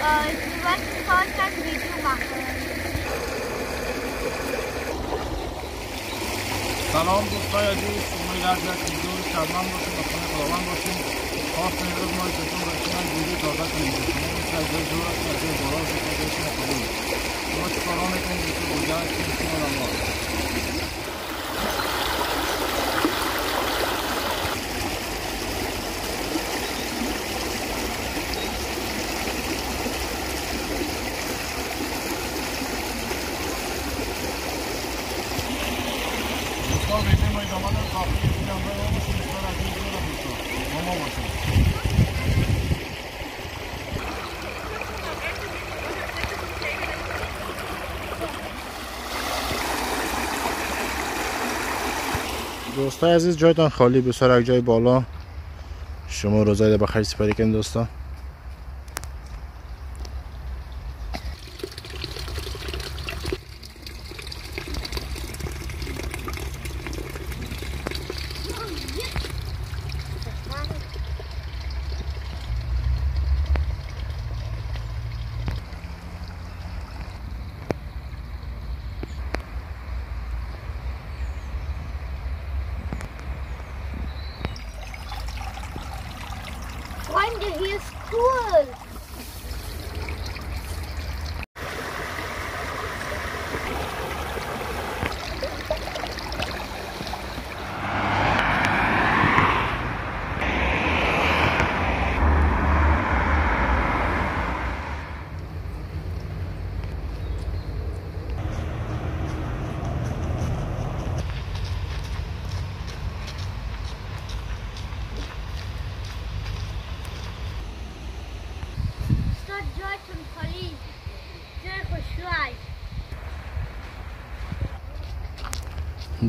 euch. Wir wollten für euch ein Video machen. سلام دوستای عزیز، امیدوارم که ویدیو رو شادمان باشین و خونه خداوند باشین. خواستم امروز ما ازتون براتون ویدیو تازه کنیم. شما مثل از جای دور است، از جای بالا است، از جای شما خالی. شما چیکارا میکنید؟ دوستان کجا هستین؟ شما ما دوستای عزیز جایتان خالی، بسیار یک جای بالا. شما روزای بخیر سپری کنید دوستا. Freunde, hier ist cool.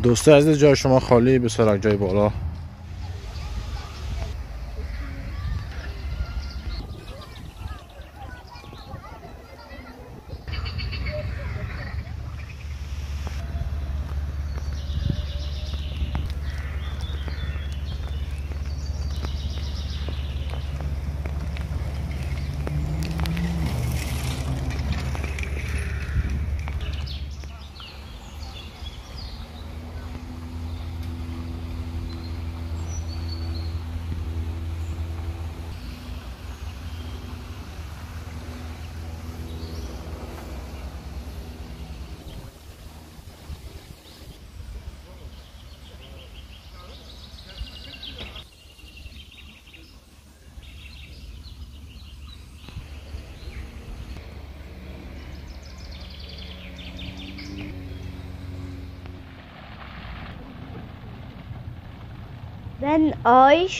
دوستای عزیز جای شما خالی، بسیار جای بالا. Wenn euch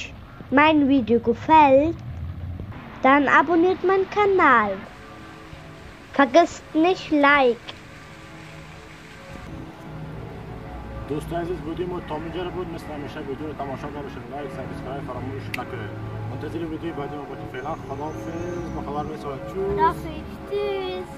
mein Video gefällt, dann abonniert meinen Kanal. Vergesst nicht Like. دوستان عزیز ویدیو ما تا اینجا بود. مثل همیشه ویدیو رو تماشا کنید، like، subscribe فراموش نکنید. منتظر ویدیو بعدی ما باشید. فعلا خداحافظ، با خبر میسازم. خداحافظ. Tschüss.